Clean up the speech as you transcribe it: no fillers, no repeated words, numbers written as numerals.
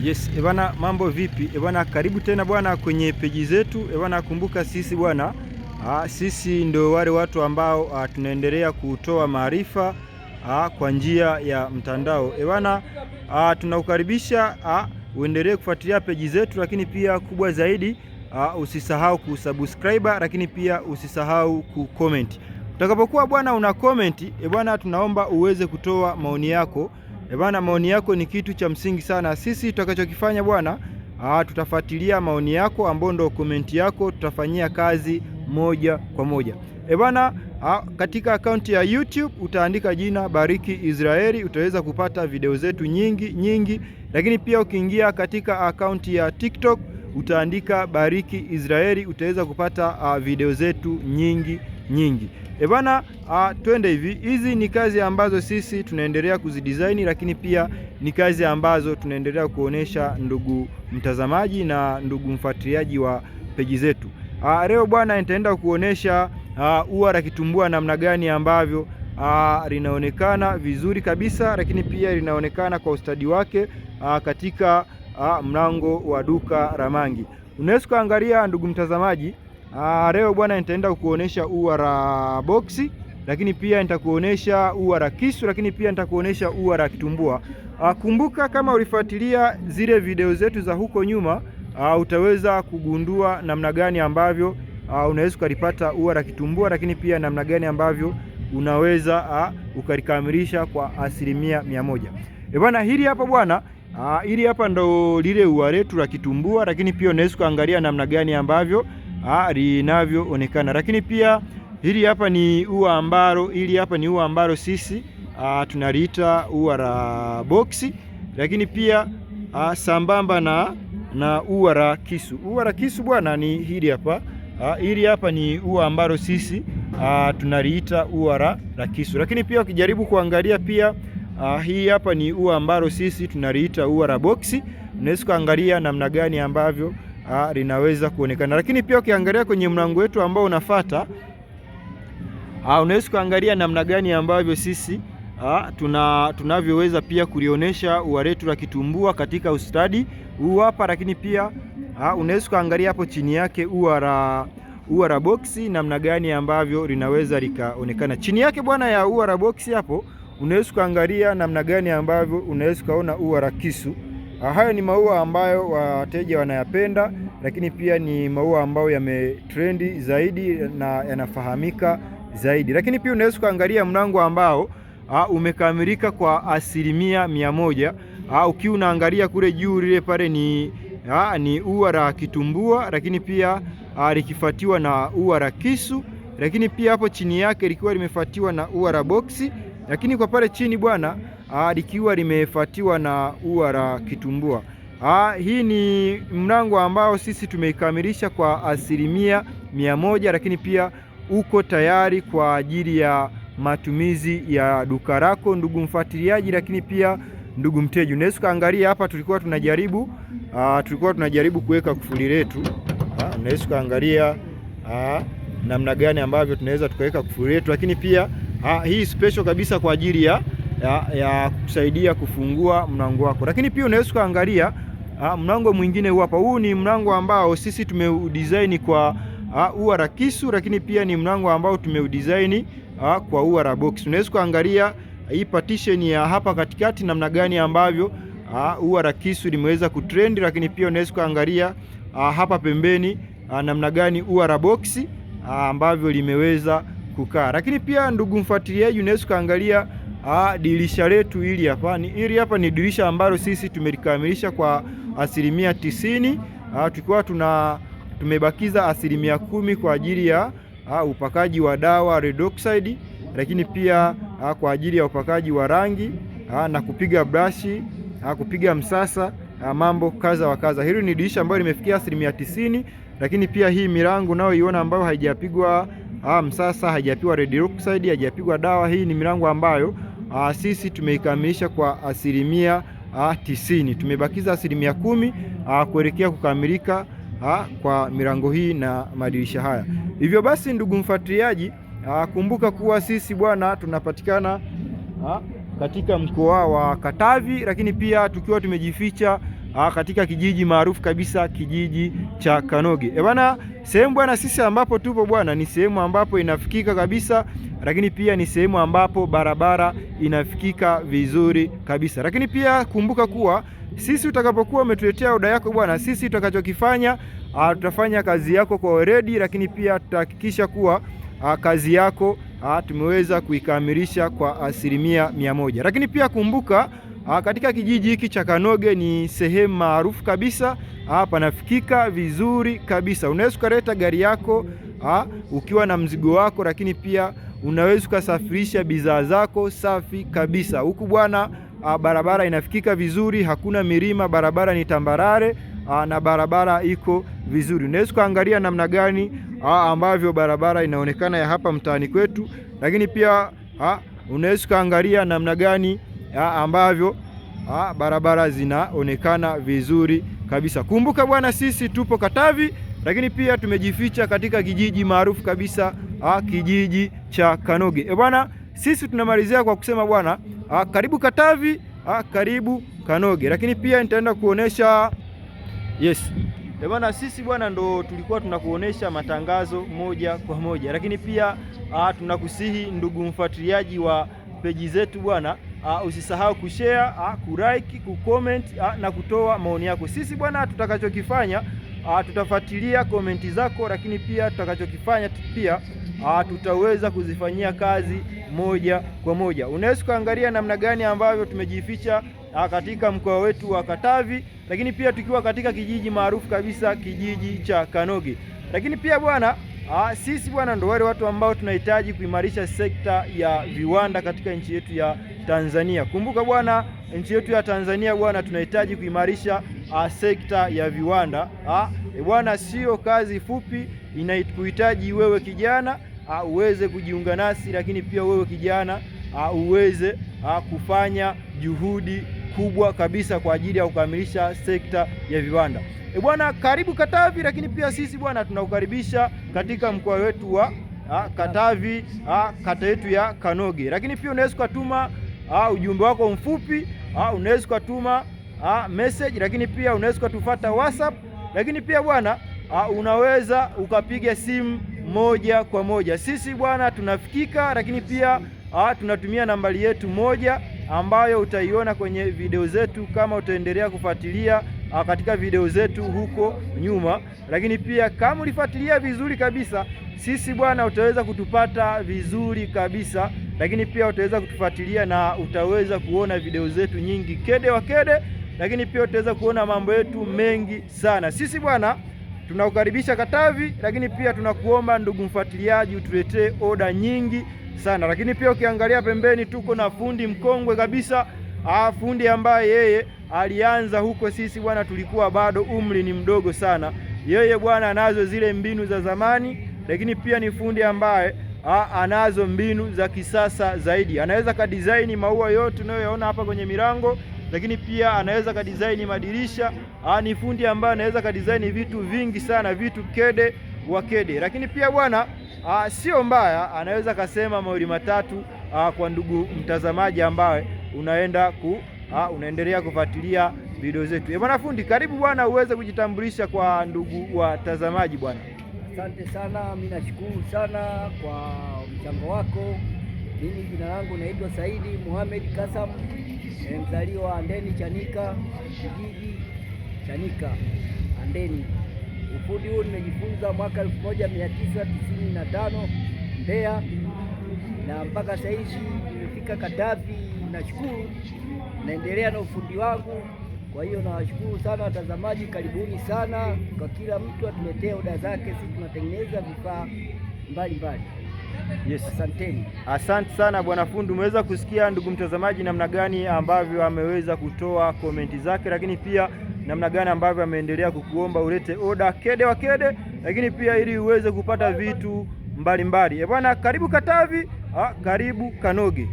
Yes, ebana, mambo vipi? Ebana, karibu tena bwana kwenye peji zetu. Ebana, kumbuka sisi bwana, sisi ndio wale watu ambao tunaendelea kutoa maarifa kwa njia ya mtandao. Ebana, tunakukaribisha uendelee kufuatilia peji zetu, lakini pia kubwa zaidi usisahau kusubscribe, lakini pia usisahau kucomment. Utakapokuwa bwana una comment, ebana, tunaomba uweze kutoa maoni yako. Bwana, maoni yako ni kitu cha msingi sana. Sisi tutakachokifanya bwana, tutafuatilia maoni yako ambayo ndio komenti yako, tutafanyia kazi moja kwa moja. Bwana, katika akaunti ya YouTube utaandika jina Bariki Israeli, utaweza kupata video zetu nyingi nyingi, lakini pia ukiingia katika akaunti ya TikTok utaandika Bariki Israeli, utaweza kupata video zetu nyingi nyingi. Ebana, twende hivi. Hizi ni kazi ambazo sisi tunaendelea kuzidesign, lakini pia ni kazi ambazo tunaendelea kuonesha ndugu mtazamaji na ndugu mfuatiliaji wa peji zetu. Leo bwana nitaenda kuonesha ua la kitumbua namna gani ambavyo linaonekana vizuri kabisa, lakini pia linaonekana kwa ustadi wake katika mlango wa duka la mangi. Unaweza kuangalia ndugu mtazamaji. Leo bwana nitaenda kukuonesha ua la boksi, lakini pia nitakuonesha ua la kisu, lakini pia nitakuonesha ua la kitumbua. Kumbuka kama ulifuatilia zile video zetu za huko nyuma, utaweza kugundua namna gani ambavyo unaweza ukalipata ua la kitumbua, lakini pia namna gani ambavyo unaweza ukalikamilisha kwa 100%. E bwana, hili hapa bwana, hili hapa ndo lile ua letu la kitumbua, lakini pia unaweza kuangalia namna gani ambavyo linavyoonekana. Lakini pia hili hapa ni ua ambalo, hili hapa ni ua ambalo sisi tunaliita ua la boksi, lakini pia sambamba na ua la kisu. Ua la kisu bwana ni hili hapa. Hili hapa ni ua ambalo sisi tunaliita ua la kisu. Lakini pia ukijaribu kuangalia pia hii hapa ni ua ambalo sisi tunaliita ua la boksi. Unaweza kuangalia namna gani ambavyo linaweza kuonekana. Lakini pia ukiangalia kwenye mlango wetu ambao unafata, unaweza kuangalia namna gani ambavyo sisi tunavyoweza pia kulionyesha ua letu la kitumbua katika ustadi huu hapa. Lakini pia unaweza kuangalia hapo chini yake ua la boksi namna gani ambavyo linaweza likaonekana chini yake bwana ya ua la boksi hapo, unaweza kuangalia namna gani ambavyo unaweza kuona ua la kisu. Hayo ni maua ambayo wateja wanayapenda, lakini pia ni maua ambayo yametrendi zaidi na yanafahamika zaidi. Lakini pia unaweza kuangalia mlango ambao umekamilika kwa 100%. Ukiwa unaangalia kule juu lile pale ni ua la kitumbua, lakini pia likifuatiwa na ua la kisu, lakini pia hapo chini yake likiwa limefuatiwa na ua la boksi, lakini kwa pale chini bwana likiwa limefuatiwa na ua la kitumbua. Hii ni mlango ambao sisi tumeikamilisha kwa 100%, lakini pia uko tayari kwa ajili ya matumizi ya duka lako ndugu mfuatiliaji, lakini pia ndugu mteja. Unaweza kuangalia hapa tulikuwa tunajaribu kuweka kufuli letu. Unaweza kuangalia namna gani ambavyo tunaweza tukaweka kufuli letu, lakini pia hii special kabisa kwa ajili ya kusaidia kufungua mlango wako. Lakini pia unaweza kuangalia mlango mwingine huu hapa. Huu ni mlango ambao sisi tumeudesign kwa ua la kisu, lakini pia ni mlango ambao tumeudesign kwa ua la box. Unaweza kuangalia hii partition ya hapa katikati namna gani ambavyo ua la kisu limeweza kutrend, lakini pia unaweza kuangalia hapa pembeni namna gani ua la box ambavyo limeweza kukaa. Lakini pia ndugu mfuatiliaji, unaweza kuangalia dirisha letu hili hapa. Hili hapa ni dirisha ambalo sisi tumelikamilisha kwa 90%, tukiwa tumebakiza 10% kwa ajili ya upakaji wa dawa red oxide, lakini pia kwa ajili ya upakaji wa rangi na kupiga brashi, kupiga msasa, mambo kaza wa kaza. Hili ni dirisha ambalo limefikia 90%, lakini pia hii milango nayo iona ambayo haijapigwa msasa, haijapigwa red oxide, haijapigwa dawa. Hii ni milango ambayo sisi tumeikamilisha kwa 90%. Tumebakiza 10% kuelekea kukamilika kwa milango hii na madirisha haya. Hivyo basi, ndugu mfuatiliaji, kumbuka kuwa sisi bwana tunapatikana katika mkoa wa Katavi, lakini pia tukiwa tumejificha katika kijiji maarufu kabisa, kijiji cha Kanoge. Bwana, sehemu bwana, sisi ambapo tupo bwana ni sehemu ambapo inafikika kabisa, lakini pia ni sehemu ambapo barabara inafikika vizuri kabisa. Lakini pia kumbuka kuwa sisi utakapokuwa umetuletea oda yako bwana, sisi tutakachokifanya tutafanya kazi yako kwa weledi, lakini pia tutahakikisha kuwa kazi yako tumeweza kuikamilisha kwa 100%. Lakini pia kumbuka katika kijiji hiki cha Kanoge ni sehemu maarufu kabisa, panafikika vizuri kabisa. Unaweza ukaleta gari yako ukiwa na mzigo wako, lakini pia unaweza ukasafirisha bidhaa zako safi kabisa. Huku bwana, barabara inafikika vizuri, hakuna milima, barabara ni tambarare na barabara iko vizuri. Unaweza ukaangalia namna gani ambavyo barabara inaonekana ya hapa mtaani kwetu, lakini pia unaweza ukaangalia namna gani ambavyo barabara zinaonekana vizuri kabisa. Kumbuka bwana, sisi tupo Katavi, lakini pia tumejificha katika kijiji maarufu kabisa, kijiji cha Kanoge. Bwana, sisi tunamalizia kwa kusema bwana, karibu Katavi, karibu Kanoge. Lakini pia nitaenda kuonesha yes. Bwana, sisi bwana ndo tulikuwa tunakuonesha matangazo moja kwa moja, lakini pia tunakusihi ndugu mfuatiliaji wa peji zetu bwana, usisahau kushare, kulike, kucomment na kutoa maoni yako. Sisi bwana tutakachokifanya tutafuatilia komenti zako, lakini pia tutakachokifanya pia tutaweza kuzifanyia kazi moja kwa moja. Unaweza kuangalia namna gani ambavyo tumejificha katika mkoa wetu wa Katavi, lakini pia tukiwa katika kijiji maarufu kabisa, kijiji cha Kanoge. Lakini pia bwana, sisi bwana ndo wale watu ambao tunahitaji kuimarisha sekta ya viwanda katika nchi yetu ya Tanzania. Kumbuka bwana, nchi yetu ya Tanzania bwana, tunahitaji kuimarisha sekta ya viwanda. Bwana, sio kazi fupi, inakuhitaji wewe kijana uweze kujiunga nasi, lakini pia wewe kijana uweze kufanya juhudi kubwa kabisa kwa ajili ya kukamilisha sekta ya viwanda. Bwana, karibu Katavi, lakini pia sisi bwana tunakukaribisha katika mkoa wetu wa Katavi, kata yetu ya Kanoge. Lakini pia unaweza ukatuma ujumbe wako mfupi, unaweza ukatuma message, lakini pia unaweza ukatufuata WhatsApp, lakini pia bwana unaweza ukapiga simu moja kwa moja. Sisi bwana tunafikika, lakini pia tunatumia nambari yetu moja ambayo utaiona kwenye video zetu kama utaendelea kufuatilia katika video zetu huko nyuma. Lakini pia kama ulifuatilia vizuri kabisa, sisi bwana utaweza kutupata vizuri kabisa, lakini pia utaweza kutufuatilia na utaweza kuona video zetu nyingi kede wa kede, lakini pia utaweza kuona mambo yetu mengi sana. Sisi bwana tunakukaribisha Katavi, lakini pia tunakuomba ndugu mfuatiliaji utuletee oda nyingi sana. Lakini pia ukiangalia pembeni tuko na fundi mkongwe kabisa, fundi ambaye yeye alianza huko, sisi bwana tulikuwa bado umri ni mdogo sana. Yeye bwana anazo zile mbinu za zamani, lakini pia ni fundi ambaye anazo mbinu za kisasa zaidi. Anaweza kadizaini maua yote unayoyaona hapa kwenye milango, lakini pia anaweza kadizaini madirisha. Ni fundi ambaye anaweza kadizaini vitu vingi sana, vitu kede wa kede. Lakini pia bwana sio mbaya, anaweza kasema mawili matatu kwa ndugu mtazamaji ambaye unaenda unaendelea kufuatilia video zetu. Bwana fundi, karibu bwana uweze kujitambulisha kwa ndugu watazamaji bwana. Asante sana, mimi nashukuru sana kwa mchango wako. Mimi jina langu naitwa Saidi Mohamed Kasam, mzaliwa Andeni Chanika, kijiji Chanika Andeni. Ufundi huu nimejifunza mwaka 1995 Mbeya, na mpaka sasa hivi nimefika Katavi. Nashukuru, naendelea na ufundi wangu. Kwa hiyo nawashukuru sana watazamaji, karibuni sana kwa kila mtu atuletee oda zake, sisi tunatengeneza vifaa mbalimbali. Yes. Asanteni. Asante sana bwana fundi. Umeweza kusikia ndugu mtazamaji, namna gani ambavyo ameweza kutoa komenti zake, lakini pia namna gani ambavyo ameendelea kukuomba ulete oda kede wa kede, lakini pia ili uweze kupata vitu mbalimbali. Bwana, karibu Katavi, karibu Kanoge.